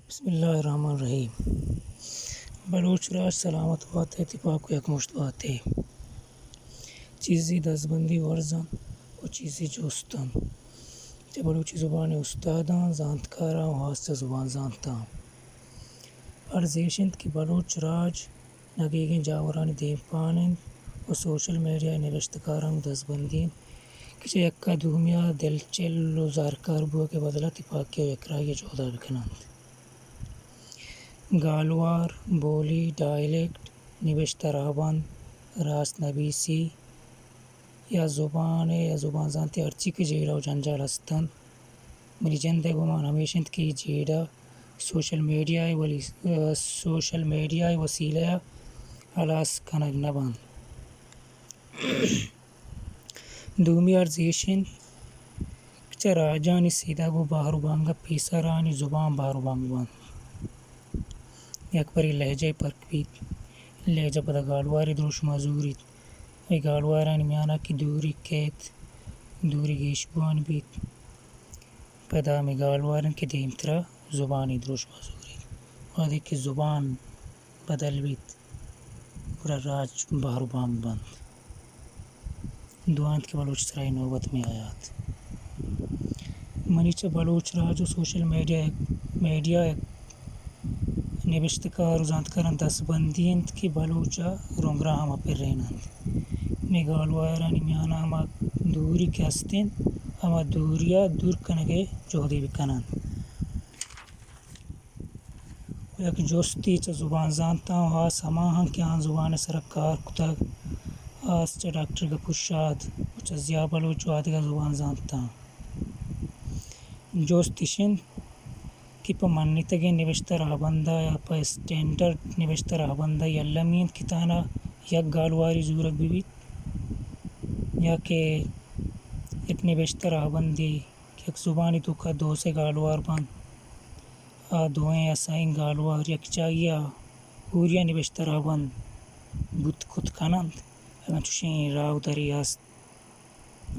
بسم اللہ الرحمن الرحیم۔ بلوچ راج سلامت بات ئے، تپاک ءُ یکمشت بات ئے۔ چیزے دزبندی ورز اَنت ءُ چیزے جست اَنت۔ چہ بلوچی زبان ءِ استاداں، زانتکاراں ءُ ہاس چہ زبان زانتاں۔ عرض ایش اِنت کہ بلوچ راج نگیگیں جاورانی دیمپان اِنت ءُ سوشل میڈیا ءِ نبشتہ کاراں گوں دزبندی اِنت کہ چہ یکا دومی ءَ دلچل ءُ زہرکار بوگ ءِ بدل ءَ تپاکی ءُ یکرائی ءِ جہد ءَ بہ کن اَنت۔ گالوار، بولی، ڈائلیکٹ، نبشتہ رہبند، راست نبیسی یا زبان ءِ یا زبان زانتی ہرچی کہ جیڑہ ءُ جنجال ہست اَنت، منی جند ءِ گمان ہمیش اِنت کہ اے جیڑہ سوشل میڈیا ءِ ولی-، سوشل میڈیا ءِ وسیلہ ءَ ہلاس کنگ نہ بنت۔ دومی عرض ایش اِنت کہ چہ راجانی سیدھا گوں بہر ءُ بانگ ءَ پیسرانی زبان بہر ءُ بانگ بنت۔ یک برے لہجہ ءِ پرک بیت، لہجہ پدا گالوارے دروشم ءَ زوریت، اے گالوارانی میان ءَ کہ دوری کیت، دوری گیش بوان بیت، پدا ہمے گالوار اَنت کہ دیمترا زبانی دروشم ءَ زوریت۔ وہدے کہ زبان بدل بیت، گڑا راج بہر ءُ بانگ بنت۔ دعا اِنت کہ بلوچ سرا اے نوبت میایات۔ منی چہ بلوچ راج ءُ سوشل میڈیا، میڈیا نبشتہ کار ءُ زانتکاراں دستبندی اِنت کہ بلوچ ءَ رنگراہ ءَ مہ پرین اَنت۔ مئے گالوارانی میان ءَ ہما دوری کہ ہست اِنت، ہما دوری ءَ دور کنگ ءِ جہدے بہ کن اَنت۔ یک جستے چہ زبان زانتاں ءُ ہاس ہماہاں کہ آہاں زبان ءِ سرا کار کتگ، ہاس چہ ڈاکٹر گپور شاد ءُ چہ ضیاء بلوچ ءُ آدگہ زبان زانتاں۔ جست اِش اِنت کہ پہ منتگیں نبشتہ رہبند ءَ یا پہ اسٹینڈرڈ نبشتہ رہبند ءَ اے المی اِنت کہ تہنا یک گالوارے زورگ بہ بیت یا کہ یک نبشتہ رہبندے کہ یک زبانی توکا دو سے گالوار بنت، آ دوئیں یا سئیں گالوار یکجائی ءَ ہوری ءَ نبشتہ رہبند بوت کت کن اَنت۔ اگاں چشیں راہ ءُ درے ہست،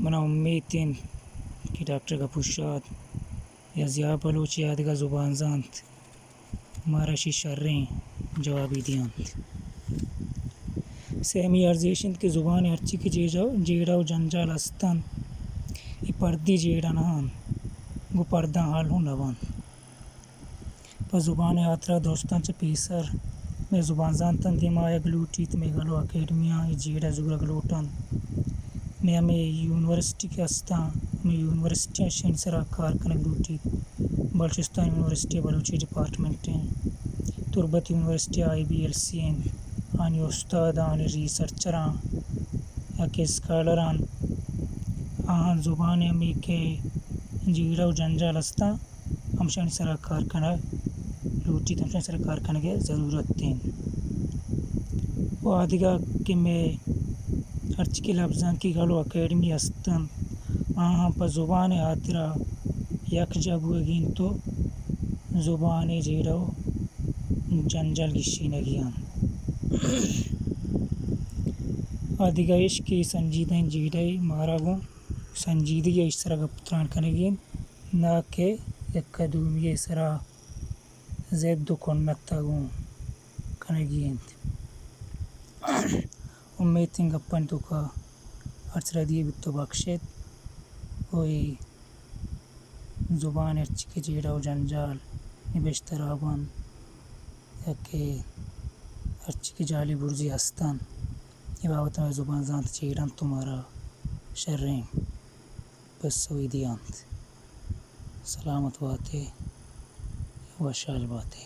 من ءَ امیت اِنت کہ ڈاکٹر گپور شاد یا ضیاء بلوچ یا دگہ زبان زانت مارا اشی شریں جوابے دیانت۔ سیمی عرض ایش اِنت کہ زبان ءِ ہرچی کہ جیڑہ، جیڑہ ءُ جنجال ہست اَنت، اے پردی جیڑہ نہ اَنت، گوں پرداں حل ہوں نہ بنت۔ پہ زبان ءِ ہاترا درستاں چہ پیسر مئے زبان زانتاں دیما آیگ لوٹیت۔ مئے گل ءُ اکیڈمیاں اے جیڑہ زورگ لوٹ اَنت۔ مئے ہمے یونیورسٹی کہ ہستاں، ہمے یونیورسٹیاں اشانی سرا کار کنگ لوٹیت۔ بلوچستان یونیورسٹی ءِ بلوچی ڈیپارٹمنٹ اِنت، Turbat university I B L C اِنت، آہانی استاداں، آہانی ریسرچراں یا کہ اسکالراں، آہاں زبان ءِ ہمے کہ جیڑہ ءُ جنجال ہستاں، ہمشانی سرا کار کنگ لوٹیت، ہمشانی سرا کار کنگ ءِ ضرورت اِنت۔ ءُ آدگہ کہ مئے ہرچی کہ لبزانکی گل ءُ اکیڈمی ہست اَنت، آہاں پہ زبان ءِ ہاترا یکجاہ بوگی اَنت ءُ زبان ءِ جیڑہ ءُ جنجال گیشینگی اَنت۔ آدگہ ایش کہ سنجیدہ ایں جیڑہ ءَ مارا گوں سنجیدگی ءَ ایش سرا گپ ءُ تران کنگی اِنت، نہ کہ یک ءَ دومی ءِ سرا ضد ءُ کنت ءَ گوں کنگی اِنت۔ امیت اِنت گپانی توکا ہرچ ردی بوت ءُ بکش ایت ءُ اے زبان ءِ ہرچی کہ جیڑہ ءُ جنجال، نبشتہ رہبند یا کہ ہرچی کہ جعلی برزی ہست اَنت، اے بابت ءَ مئے زبان زانت جیڑ اَنت ءُ مارا شریں پسوے دیانت۔ سلامت بات ئے، وشحال بات ئے۔